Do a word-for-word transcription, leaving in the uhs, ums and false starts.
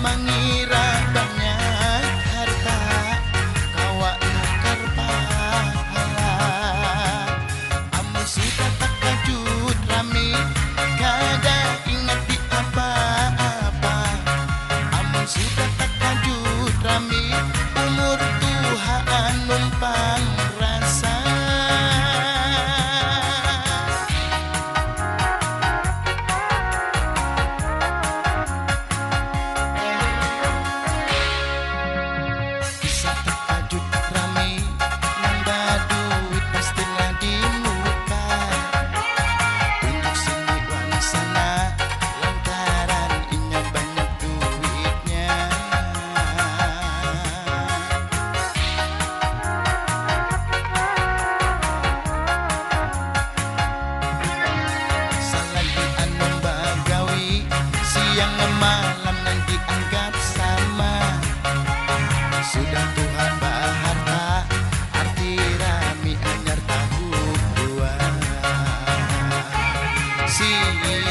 Mangira banyak harta, kawa nukar pahala. Amun sudah takajut rami, kada ingat di apa-apa. Amun sudah takajut rami, umur tuhaan numpang rasa. Kisah takajut rami, nang baduit pastilah di muka. Tunjuk sini wan sana, lantaran inya banyak duitnya. Salagi anum bagawi, siang malam nang dianggap sama. Sudah tuha baharta, arti rami hanyar tahun dua. Sidin